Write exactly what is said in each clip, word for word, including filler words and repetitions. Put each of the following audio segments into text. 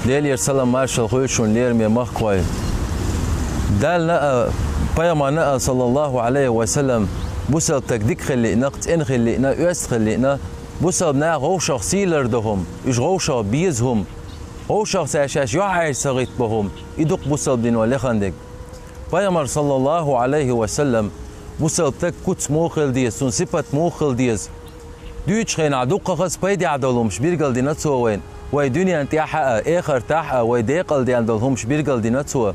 Делера салам-маршал хуьлда шуна, лераме махкахой. Далла а, пайхамарна а, саллаллаху Ӏалайхи ва саллам, бусалба стаг дика хила лиънарг, цӀена хила лиънарг, оьзда хила лиънарг, бусалба наха вовшах сийлар до хӀума, уьш вовшах беза хӀума, вовшах цаьршаш юьхьӀаьржа ца гӀиттабо хӀума, и ду-кх бусалба дино лехна дерг. Пайхамар, саллаллаху Ӏалайхи ва саллам, бусалба стаг куц муха хила деза, цун сипат муха хила деза, дуьйцучу хенахь дуккха хаза пайдехь долу хӀумаш билгалдина цо вайна, вай дуьнен тӀехь а, эхартахь а, вай декъалден долу хӀумаш билгалдина цо.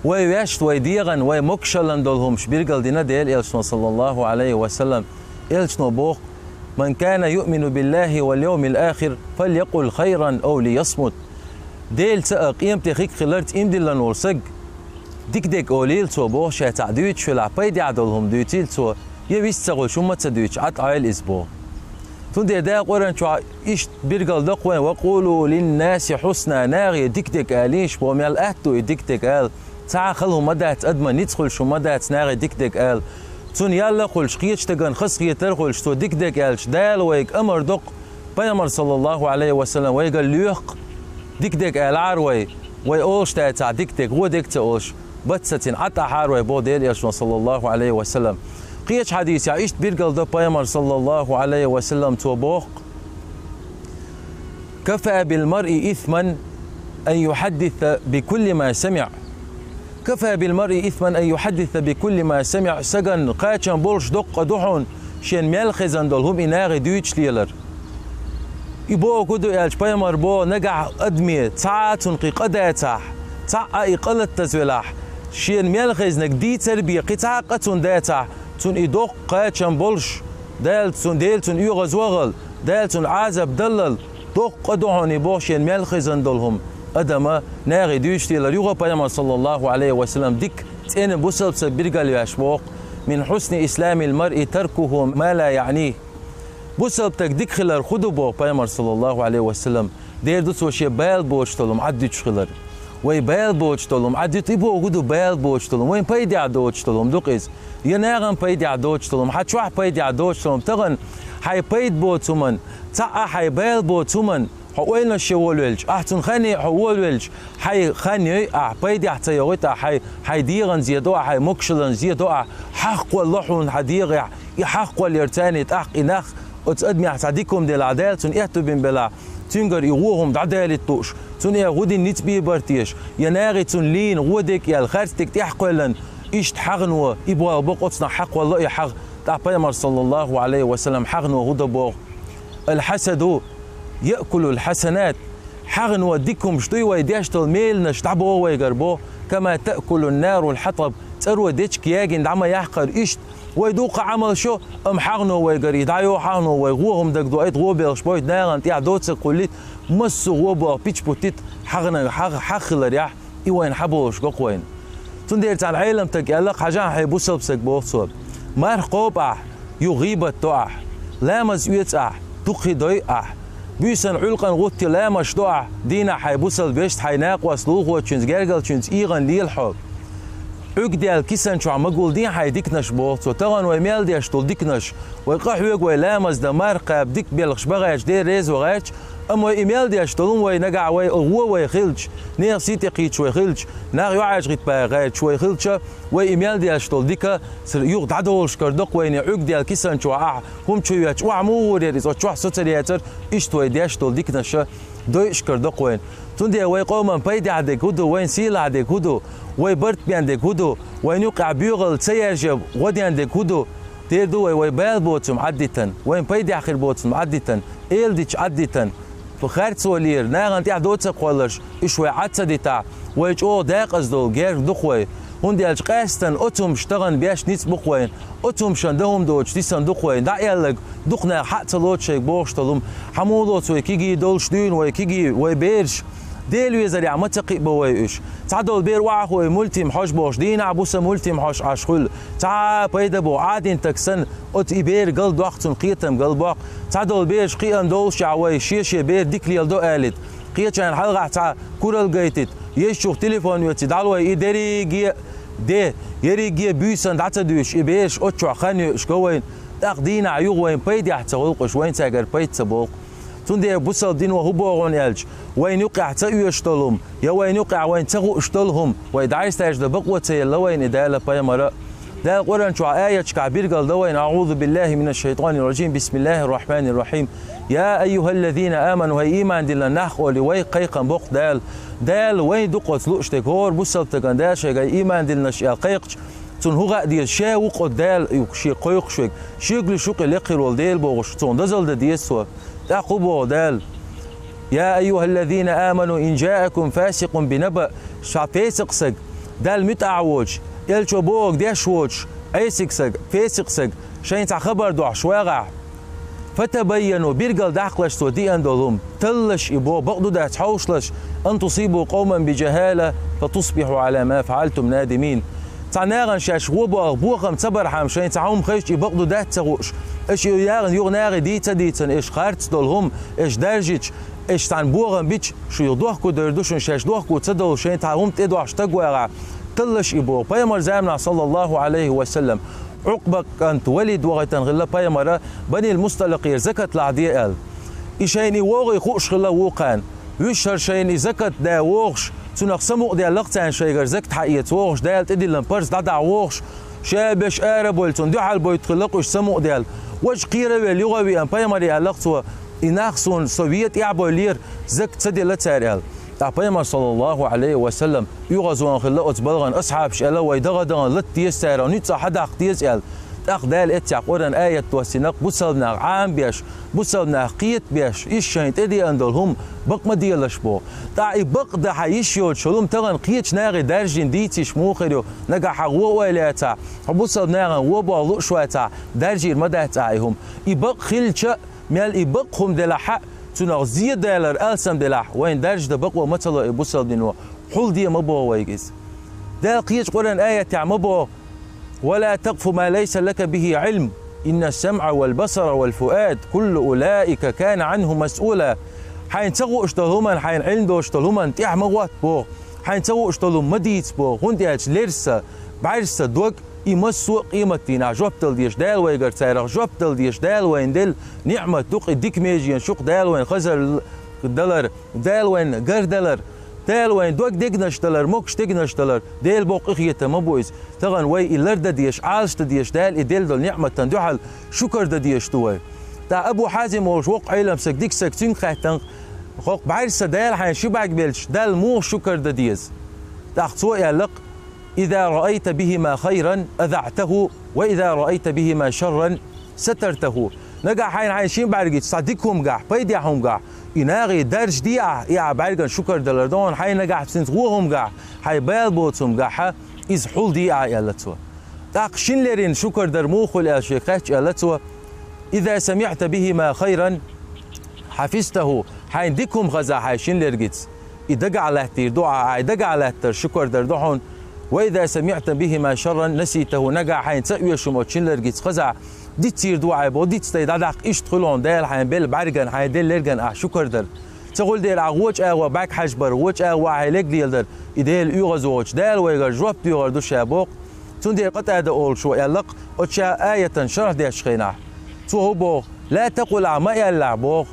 Вай ваьшта, вай дегӀан, вай могушаллин долу хӀумаш билгалдина Делан Элчано, саллаллаху Ӏалайхи ва саллам. Элчано боху: «Ман кана юъмину биллахи вал йовмил ахир, фалякъул хайран ав лиясмут». Делаца а, къематдийнахь хиларца ийман диллина волу саг, дика дерг олийла цо, боху, ша цхьаъ дуьйцуш велахь, пайдехь долу хӀума дуьйцийла цо, я вист ца хуьлуш хӀума ца дуьйцуш, Ӏад Ӏойла иза, боху. Цундела Дала Къуръан чохь иштта билгалдо-кх вайна: «Ва къулу линнаси хьусна», нахе дика дерг алийша, боху, мел атта ду и дика дерг ала. Цхьа а хала хӀума дац, адаман ницкъ хуьлуш хӀума дац нахе дика дерг ала. Цунна ял а хуьлуш, кхечу стагана хазахетар а хуьлуш, цо дика дерг аьлча, Дала вайга амар до-кх, Пайхамар, саллаллаху Ӏалайхи ва саллам, вайгара лоьху-кх, дика дерг алахьара вай, вай олуш дацахь дика дерг, вон дерг а ца олуш, бац сацийна Ӏад Ӏахьара вай, боху Делан Элчано, саллаллаху Ӏалайхи ва саллам. Кхечу хьадисехь иштта билгалдо Пайхамар, саллаллаху Ӏалайхи ва саллам, цо боху-кх: «Кафа бил маръи исман ан юхьаддиса би кулли ма самиъ». «Кафа бил маръи исман ан юхьаддиса би кулли ма самиъ». Сагана кхачам болуш доккха ду хьуна, шена мел хезна долу хӀума и нахе дуьйцуш лелар. И бохург хӀун ду аьлча, Пайхамар боху, нагахь адаме цхьа а цунна кхин къа дацахь, цхьаъ а и къа латаза велахь, шена мел хезнарг дийцар а бен, кхин цхьа а къа цунна дацахь, цунна и доккха кхачам болуш, Дала цунна, Дела цунна оьгӀазвахал, Дала цунна Ӏазап даллал, доккха къа ду хьуна и боху, шена мел хезна долу хӀума адама нахе дуьйцуш лелар. Юха Пайхамар, саллаллаху Ӏалайхи ва саллам, дика, цӀена бусалба стаг билгалвеш боху: «Мин хьусни исламил маръи таркуху ма ла яъни». Бусалба стаг дика хилар хӀун ду боху Пайхамар, саллаллаху Ӏалайхи ва саллам? Дера ду цо шен бала боцуш долу хӀума Ӏад дуьтуш хилар. Вай бала боцуш долу хӀума Ӏад дуьту, и бохург хӀун ду бала боцуш долу хӀума? Вайна пайдехь доцуш долу хӀума ду-кх иза. Я нахана пайдехь доцуш долу хӀума, хьан чохь пайдехь доцуш долу хӀума. Тахана хьайн пайда боцу хӀуманна, цхьаъ а хьайн бала боцу хӀуманна хьо ойланаш ян волавелча, ахь цунна хан йой хьо волавелча, хьайн хан йой ахь, пайдехь ца йогӀуьйту ахь, хьайн, хьайн дегӀан зе до ахь, хьайн могушаллан зе до ахь, хьахкхолло хьуна хьан дегӀехь, и хьахкхоллера царна тӀаккха и нах оцу адамехь цхьа дика хӀума делахь, Дала цунна аьтту бина белахь, цуьнгара и вон хӀума дӀадалийта лууш, цунна и гӀо дина ницкъ бийбар теша, я нахе цунна лийна, гӀо дерг аьлла, харц дерг тӀехь кхоьллина, иштта хьагӀно, и болх бо-кх оцу нах хьакхолло и хьагӀ, тӀаккха Пайхамар, саллаллаху Ӏалайхи ва саллам, хьагӀно хӀун до боху? «Аль-хьасаду яъкулул хьасанат». ХьагӀно дика хӀумаш дуй вай деш долу меланаш дӀабоху вайгара боху, «кама таъкулун нарул хьатаб», цӀаро дечиг ягийна дӀа ма яккхара иштта. Вай дуккха Ӏамал шо, амма хьагӀно вайгара и дӀайо, хьагӀно вай гӀо хӀума дагадоуьйту, гӀо белхаш боуьйту, нахана тӀехь доцург кхуллийта, массо а гӀо болх пичпуттийта хьагӀна, хьагӀ, хьагӀ хилар яхь, и вайна хьаболуш го-кх вайна. Цундела цхьана Ӏелам стага аьлла-кх: «Хьажахьа, хьай бусалба стаг, — боху цо, — марха кхобу ахь, юха гӀийбат до ахь, ламаз оьцу ахь, дукха хи дой ахь, буьйсанна Ӏуьлкъанна гӀутти ламазаш до ахь, дийнахь хьайн бусалба вешца, хьайн накъост лулахочуьнца, гергарчуьнца ийгӀана лела хьо. Ӏуьрг даьлла кисана чохь ма гулдин хьайн диканаш», — боху цо. Тахана вай мел деш долу диканаш, вай къа хьоьгу, вай ламаз дан, марха кхаба, дика белхаш бан гӀерташ, Дела реза ван гӀерташ, амма вай и мел деш долу хӀума вай нагахь вай гӀо вай хилча, нехан сий тӀекхийдаш вай хилча, нах юьхьӀаьржа гӀиттабан гӀерташ вай хилча, вай и мел деш долу дика цара юха дӀадолуш кара до-кх вайна, Ӏуьрг даьлла кисана чохь ахь хӀума чу йоьттуш, охьа муха гӀур яра иза, оцу чохь со ца яцара, иштта вай деш долу диканаш дойуш кара до-кх вайна. Цундела вай къоман пайдехь дерг хӀун ду, вайна сийлахь дерг хӀун ду, вай барт бен дерг хӀун ду, вайна юккъехь боьхалла ца яржа гӀо ден дерг хӀун ду? Дера ду вай, вай бала боцу хӀума Ӏаддитан, вайна пайдехь хир боцу хӀума Ӏаддитан, эладиташ Ӏаддитан, харцо лелар, нахана тӀехь доцург кхолларш, уьш вай Ӏад ца дитахь, вай чӀогӀа декъаза долу герга ду-кх вай. ХӀунда аьлча къаьстина оцу хӀумаш тахана беш ницкъ бу-кх вайна, оцу хӀумашна дан хӀума доцуш дисина ду-кх вайна. ДӀа аьлларг дукха наха хьа а ца лоцу шайга бохуш долу хӀума. Хьан муха лоцу вай кегий долуш дуьйна, вай кегий, вай бераш? Дела везарехь ма ца кхиабо вай уьш. Цхьадолу бер охьахой мультим хьожа бохуш, дийнахь-буса мультим хьожуш Ӏаш хуьлу. Цхьа а пайда бо, Ӏадин стаг санна, оцу и бер галдоккху, цунна кхетам галбоккху. Цхьадолу бераш кхиъна доллушехь вай шен-шен бер дика леладо алийта, кхечарна хьалхахь цхьа куралла гайтийта, езачух телефон оьций дӀалой, и дерриге а де, ерриге а буьйсанна дӀа ца дуьйшуш, и бераш оцу чохь хан йойуш го вайна, тӀаккха дийнахь юха вайна пайдехь ца гӀуллакхаш, вайна цаьргара пайда ца болу-кх. Цундела бусалба дино хӀун боху хьуна аьлча, вайна юкъехь ца оьшуш долу хӀума, я вайна юкъехь вайна ца хууш долу хӀума, вай дӀасадаьржа дан бакъо ца елла вайна и Дала, пайхамара. Дала Къуръан чохь аяташкахь билгалдо вайна: «АӀузу биллахӀи минаш-шайтӀанир-ражим, бисмиллахӀир-рахьманир-рахьим. Я айюхӀаллазина аману, хӀай ийман диллина нах», олий, вай кхайкхам боккху Дала. Дала вайна ду оцу лууш дерг, хӀора бусалба стагана Дала шайга ийман диллинарш аьлла кхайкхича, цунна хӀун хаа деза, ша ву-кх оцу Дала шен кхойкхуш верг, шега луьйш ву-кх и лекха хир волу Дела бохуш, цунна дозалла дан деза цо. ТӀаккха хӀун боху Дала? «Я айюхӀаллазина аману, ин жаакум фасикъун бинабаъ», ша фесакъ саг, Далла муьтӀахь воцуш, элчо бохург деш воцуш, Ӏесиг саг, фесакъ саг, шайна цхьа хабар дохьуш вагӀахь, «фатабайяну», биргал даккхалаш цо деана долу хӀума, таллаш и боху, бакъ ду дац хьовшалаш, «ан тусибу къавман бижахӀала, фатусбихьу Ӏала ма фаӀалтум надимин». Цхьа нахана шаьш вон болх, бохам ца бархьама, шайна цхьа хӀума хезча, и бакъ ду дац ца хууш, аша и яхана юха нахе дийца а дийцина, аша харц долу хӀума, аша даьржича, аша цхьана бохам бича, шу юха дохко дер ду шуна, шаьш дохко ца долу, шайна цхьа хӀума тӀедохьуш стаг вагӀахь, таллаш и боху. Пайхамар заманахь, саллаллахӀу Ӏалайхи ва саллам, Ӏукъба кӀант Валид вахийтина хилла пайхамара, Банил Мусталакъера закат лахьде аьлла. И шайна и вогӀий хууш хилла вукхарна. Вуьш хӀара шайна и закат да вогӀуш, цунах самукъадаьлла-кх царна шайгара закат хьаэца вогӀуш, Дала тӀедиллина парз дӀадахьа вогӀуш, ша беш ара а бовлий, цунна дуьхьал бойту хилла-кх уьш самукъадаьлла. Важа кхера а велла юха а веана пайхамаре аьлла-кх цо: «И нах суна со вен тӀаьхьа бовлера, закат ца делла цара», аьлла. ТӀаккха пайхамар, саллаллахӀу Ӏалайхи ва саллам, оьгӀазонан хилла оцу балхана, асхьабаш аьлла: «Вай дагӀа-дагӀана лата деза царах, нуьцкъах хьадаккха деза», аьлла. ТӀаккха Дала эццехь Къуръан аят доссина-кх, бусалба нах Ӏамабеш, бусалба нах кхетабеш, иштта шайна тӀедеана долу хӀума бакъ ма делаш боху. ТӀаккха и бакъ дан хьан йиш йоцуш йолу хӀума тахана кхечу нахе даьржина дийца йиш муха хир ю? Нагахь хьан вон ойла яцахь, хьо бусалба нахана вон болх лууш вацахь, даьржийр ма дац ахьа и хӀума. И бакъ хилча а, мел и бакъ хӀума делахь а, цунах зен далар алсам делахь, вайна даьржа дан бакъо ма ца ло и бусалба дино, хьулде ма боху вайга иза. Дала кхечу Къуръан аятехь ма боху: «Ва ла такъфу ма лайса лака бихӀи Ӏилм, инна ас-самӀа вал басара вал фуад, куллу улаика кана Ӏанху масъула». Хьайна ца хууш долу хӀуманна, хьайна Ӏилма доцуш долу хӀуманна тӀаьхьа ма гӀотта боху. Хьайна ца хууш долу хӀума ма дийца боху, хӀунда аьлча лерса, бӀаьрса дог, и массо а къематдийнахь жоп дала дезаш Дала вайгара царах жоп дала дезаш Дала вайна делла ниӀмат ду-кх, и дика меженаш ю-кх Дала вайна хазар далар, Дала вайна гар далар, Дала вайна дог дегнаш далар, могуш дегнаш далар, Дела боккха къинхетам ма бу иза. Тахана вай и лардан дезаш, Ӏалашдан дезаш Дала и делла долу ниӀматан дуьхьал шукар дан дезаш ду вай. ТӀаккха Абу Хьазим олуш воккха Ӏелам саг, дика саг, цуьнга хаьттина-кх: «ХӀокху бӀаьрса Дала хьайна ши бӀаьрг белча, Далла муха шукар дан деза?» ТӀаккха цо аьлла-кх: «Иза раайта бихӀима хайран, азаӀтахӀу, ва иза раайта бихӀима шарран, сатартахӀу». Нагахь хьайна хьайн шин бӀаьргашца цхьа дика хӀума гахь, пайдехь хӀума гахь, и нахе даржаде ахь, и ахь бӀаьргана шукар далар ду хьуна, хьайна нагахь цуьнца вон хӀума гахь, хьайн бала боцу хӀума гахь, иза хьулде ахь, аьлла цо. ТӀаккха шин леррина шукар дар муха хуьлу аьлла шега хаьттича, аьлла цо: «Иза самиӀта бихӀима хайран, хьафизтахӀу». Хьайна дика хӀума хезахь хьайн шин лергица, и дагахь латтийр ду ахь, ахь и дагахь латтар шукар дар ду хьуна. «Ва иза самиӀта бихӀима шарран, наситахӀу». Нагахь хьайна ца оьшу хӀума оцу шин лергица хезахь, дицийр ду ахь боху, дицдай дӀадаккха, иштта хуьлу хьуна Дала хьайна белла бӀаьргана, хьайна делла лергана ахь шукар дар. Ца хуьлу дела ахь вочу агӀор бӀаьрг хьажбар, вочу агӀор ахь хьайн лерг леладар, и Делан оьгӀазвахачу Дала вайгара жоп доьхур ду ша боху. Цундела Къатада олуш ву аьлла-кх, оцу ша аятан шарх дечу хенахь. Цо хӀун боху? «Ла такъул», ахь ма аьллахь боху: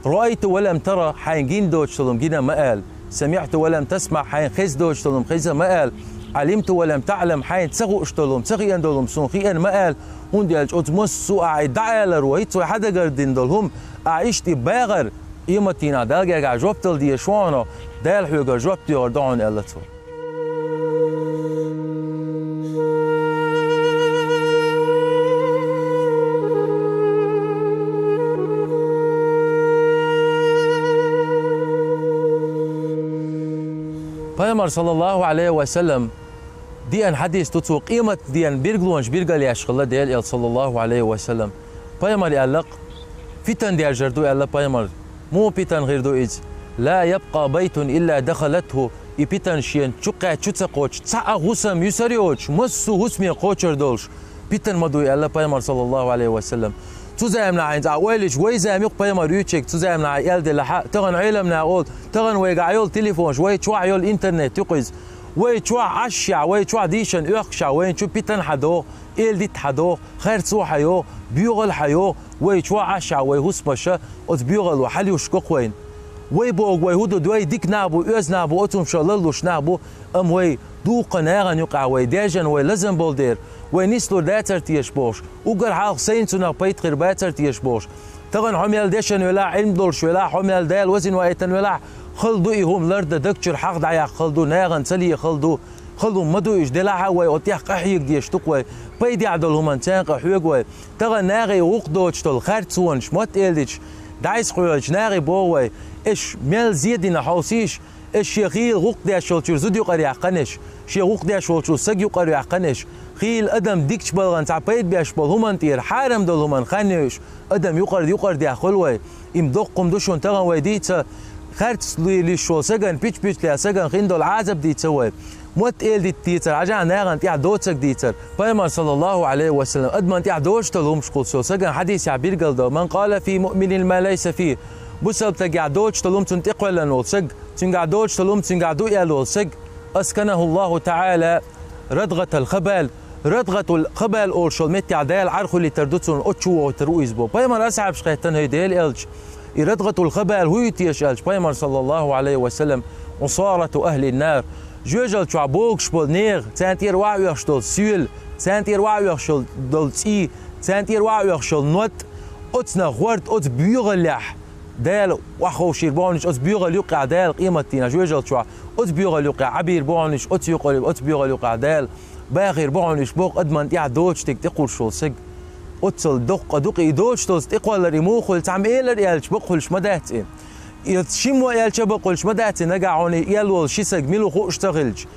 «Раайта ва лам тара», хьайна гина доцуш долу хӀума гина ма ала. «СамиӀта ва лам тасмаӀ», хьайна хезна доцуш долу хӀума хезна ма ала. «Ӏалимта ва лам таӀлам», хьайна ца хууш долу хӀума, ца хиъна долу хӀума суна хиъна ма ала. ХӀунда аьлча оцу массо а ахь и дӀаалар вай, хӀинца вай хьан дагара дина долу хӀума, ахь иштта и бахар, къематдийнахь Далла гергахь жоп дала дезаш ву хьуна, Дала хьоьгара жоп доьхур ду хьуна, аьлла цо. Пайхамар, саллаллаху Ӏалайхи ва саллам, деана хьадис ду цо, къематден билгалонаш билгалъеш хилла Делан Элча, саллаллаху Ӏалайхи ва саллам. Пайхамар аьлла-кх, фитан даьржар ду, аьлла пайхамар. Муха питан хир ду иза? «Ла ябкъа байтун илла дахалатху». И питан шена чу кхаьчча чу ца кхочу, цхьа а хӀусам юьсур йоцуш, массо а хӀусаме кхочур долуш питан ма дуй, аьлла пайхамар, саллаллаху Ӏалайхи ва саллам. Цу заманахь хьайна цкъа ойла йича, вай зама ю-кх пайхамар юьйцург, цу заманахь хьайн аьлла делахь а, тахана Ӏеламнаха олу, тахана вайгахь йолу телефонаш, вай чохь йолу интернет ю-кх иза. Вай чохь Ӏашшехь, вай чохь дийшина оьхкушехь, вайна чу питан хьан догӀу, эладита хьан догӀу, харцо хьан йогӀу, БоьгӀал хьайогӀу, вай чохь Ӏаш а вай хӀусамаша оцу боьгӀало хьалъюьйш го-кх вайна. Вай боху вай хӀун ду, вай дика нах бу, оьзда нах бу, оцу хӀумаша ларлуш нах бу, амма вай дуккха нахана юкъахь вай даьржина вай лазам болу дера, вай нислур дацара теша бохуш, уггар хьалха сайна цунах пайда хир бацара теша бохуш. Тахана хьо мел дешна велахь, Ӏилма долуш велахь, хьо мел Дала везина ваийтина велахь, хала ду и хӀума лардан, даг чуьра хьагӀ дӀаяккха хала ду, нахана ца ле хала ду, хала хӀума ма ду уьш, делахь а вай оцу тӀехь къахьега дезаш ду-кх вай, пайда яхь долу хӀуманна царна къахьоьгу вай. Тахана нахе гӀуллакх доцуш долу харцонаш, мотт эладиташ, дӀасакхоьллича нахе боху вай, аша мел зен дина хьовсийша, аша шен хийла гӀуллакх деш йолчуьра зуда юкъара яьккхина аша, шен гӀуллакх деш волчу сага юкъара яьккхина аша, хийла адам дикачу балхана цхьа пайда беш болу хӀуманна тӀера хьарам долу хӀуманна хан йойуш, адам юкъара, юкъара дехна хуьлу вай. Им доккха хӀума ду шуна тахана вай дийца, харц луьйш волу сагана, пич-пич ле сагана хин долу Ӏазап дийца вай. Мотт эладита дийцар, хьажахь нахана тӀехь доцург дийцар. Пайхамар, саллаллаху Ӏалайхи ва саллам, адамна тӀехь доцуш долу хӀумаш кхуллуш йолу сагана хьадисехь билгалдо: «Ман къала фи муъминин ма лайса фи». Бусалба стагехь доцуш долу хӀума цунна тӀекхоьллина волу саг, цуьнгахь доцуш долу хӀума цуьнгахь ду аьлла волу саг, «Асканаху Аллаху таӀала радгӀатал хабал». РадгӀатул хабал олуш йолу меттехь Дала Ӏар хуьлуьйтур ду цунна, оцу чу вохуьйтур ву иза боху. Пайхамар асхьабаш хаьттина: «ХӀай Делан элча, и радгӀатул хабал хӀун ю теша?» аьлча, пайхамар, саллаллаху Ӏалайхи ва саллам: «Ӏусарату ахлин нар». Жоьжал чохь богуш болу нехан, царна тӀера охьаоьхуш долу соьла, царна тӀера охьаоьхуш долу цӀий, царна тӀера охьаоьхуш йолу нотӀ, оцунах гӀорта, оцу боьгӀаллехь Дала охьаховшийр бу хьуна уьш, оцу боьгӀал юккъехь Дала къематдийнахь жоьжал чохь, оцу боьгӀал юккъехь Ӏабийр бу хьуна уьш, оцу юкъа-, оцу боьгӀал юккъехь Дала бахийр бу хьуна уьш боху адамна тӀехь доцуш дерг тӀекхуллуш волу саг. Оццул доккха ду-кх и доцуш долу тӀекхоллар, и муха хуьлу, цхьамма элира аьлча, бакъ хуьлуш ма дац и. И шиммо аьлча а бакъ хуьлуш ма дац и, нагахь хьуна и эл волу ши саг мила ву хууш ца хилча,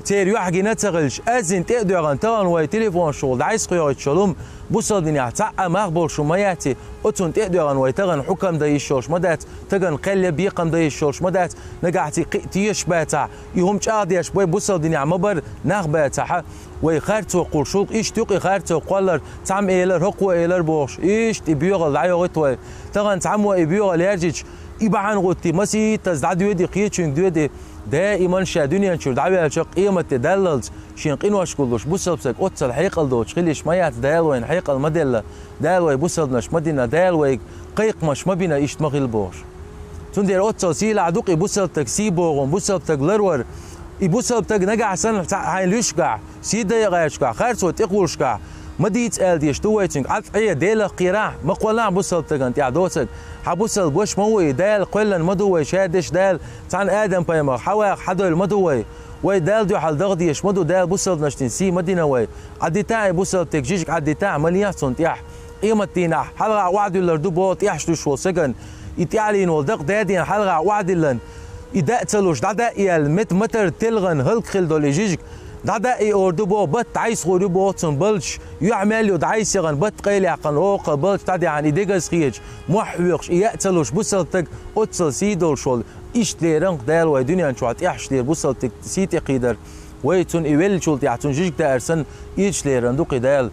церан юьхь гина ца хилча, аьззина тӀе а доьгӀна, тахана вай телефонаш чухула дӀасакхоьхьуьйтуш йолу хӀума, бусалба динехь цхьа а мах болуш хӀума ма яц и, оцунна тӀе а доьгӀна вай тахана хьукам дан йиш йолуш ма дац, стагана кхел я бекхам дан йиш йолуш ма дац, нагахь цига кхин а тешаш бацахь, и хӀума чӀагӀдеш вай бусалба динехь ма-барра нах бацахь, вай харцо кхуллуш ву-кх, иштта ю-кх и харцо кхоллар, цхьамма элира, хӀокхо элира бохуш, иштта и боьгӀал дӀайохуьйту вай. Тахана цхьаммо и боьгӀал яьржича, и бахьана гӀоттий, масийттаза дӀадоьду и, кхечуьнга доьду и, даиман ша дуьнен чуьра дӀаваьлча, къематде даллалц, шен къинош гуллуш, бусалба саг оццул хьекъал доцуш хила йиш ма яц, Дала вайна хьекъал ма делла, Дала вай бусалбанаш ма дина, Дала вайга кхайкхамаш ма бина, иштта ма хила бохуш. Цундела оццул сийлахь ду-кх и бусалба стаг сий богӀун, бусалба стаг ларвар. И бусалба стаг нагахь санна цхьа хьайна луьйшехь, сий дайа гӀерташехь, харцо тӀекхуллушехь, ма дийца аьлла дезаш ду вай цуьнга: «Ӏад Ӏе, Делах кхерахь, ма кхоллахь бусалба стагана тӀехь доцург. Хьан бусалба ваша ма ву и, Дала кхоьллина ма ду вай, ша дешна Дала цхьана Адам-пайхамарах хьан ваха хьадевлла ма ду вай. Вай Далла дуьхьал даха дезаш ма ду, Дала бусалбанаш дина сий ма дина вай. Ӏаддитахь и бусалба стаг, жижиг Ӏаддитахь, ма лехьа цунна тӀехь». Къематдийнахь хьалха охьадуьллур ду боху тӀехьаш луьйш волу сагана. И тӀаьхьалийна волу дакъа даьдина хьалха охьадиллина, и даа ца луш, дӀадаа аьлла, мет-матар телхана хӀаллакьхилла долу и жижиг, дӀадаа и ор ду боху, бат дӀайсахур ю боху цунна балдаш, юьхь мел ю дӀайсаяхана, бат къайлаяьккхина, оха балдаш дӀадаьхьна, и дегаза хеташ, мохь хьоькхуш, и яа ца луш бусалба стаг оццул сий долуш волу. Иштта лерина-кх Дала вай дуьнен чохь тӀехьаш лера бусалба стаг сий тӀекхийдар. Вай цунна и веллачул тӀехь цунна жижиг даар санна, ирча лерина ду-кх и Дала.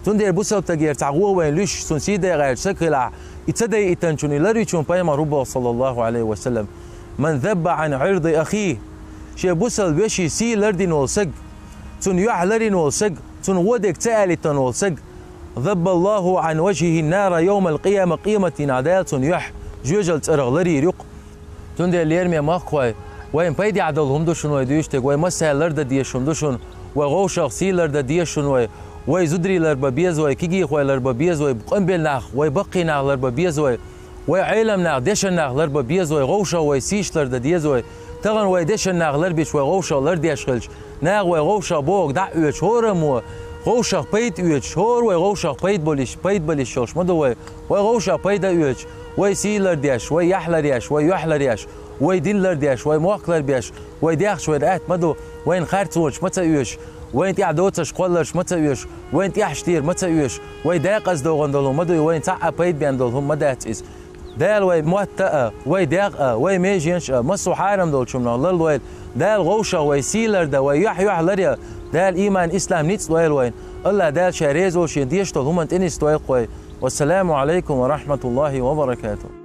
Цундела бусалба стагера цхьа гӀо вайна луьйш, цунна сий дайа гӀерташ саг хилахь, и ца дайийтинчунна, и ларвинчунна пайхамар хӀун боху, саллаллаху Ӏалайхи ва саллам: «Ман забба Ӏан Ӏирди ахи». Шен бусалба вешин сий лардина волу саг, цунна юьхь ларина волу саг, цунна гӀо дерг ца алийтина волу саг, забба Аллаху Ӏан важхихи нара йовмал къияма, къематдийнахь Дала цунна юьхь жоьжал цӀарах ларйийр ю-кх. Цундела, лераме махкахой, вайн пайдехь долу хӀума ду шуна вай дуьйцуш дерг, вай массаьрга лардан дезаш хӀума ду шуна, вай вовшах сий лардан деза шуна вай, вай зударий ларбан беза вай, кегийрхой ларбан беза вай, къамбелнах, вай баккхий нах ларбан беза вай, вай Ӏеламнах, дешаннах ларбан беза вай, вовшах вай сийш лардан деза вай. Тахана вай дешаннах ларбича, вай вовшах лардеш хилча, наха вай вовшах бохург дӀа а оьцуш, хӀораммо вовшах пайда оьцуш, хӀора вай вовшах пайда болуш, пайда болуш йолуш ма ду вай. Вай вовшах пайда оьцуш, вай сий лардеш, вай яхь ларъеш, вай юьхь ларъеш, вай дин лардеш, вай мохк ларбеш, вай дехча вайна атта ма ду, вайна харцонаш ма ца оьшу, вайна тӀехь доцурш кхолларш ма ца оьшу, вайна тӀехьаш тӀера ма ца оьшу, вай декъаза догӀун долу хӀума ма ду, вайна цхьа а пайда бен долу хӀума ма дац иза. Дала вай мотт а, вай дегӀ а, вай меженаш а, массо а хьарам долчунах ларлойла. Дала вовшах вай сий лардан, вай юьхь-юьхь ларъян, Дала ийман, ислам ницкъ лойла вайна. АллахӀ Дала Ша реза волу Шен дезаш долу хӀуманна тӀе нисдойла-кх вай. Вассаламу Ӏалайкум ва рахьматуллахӀи ва баракатухӀ.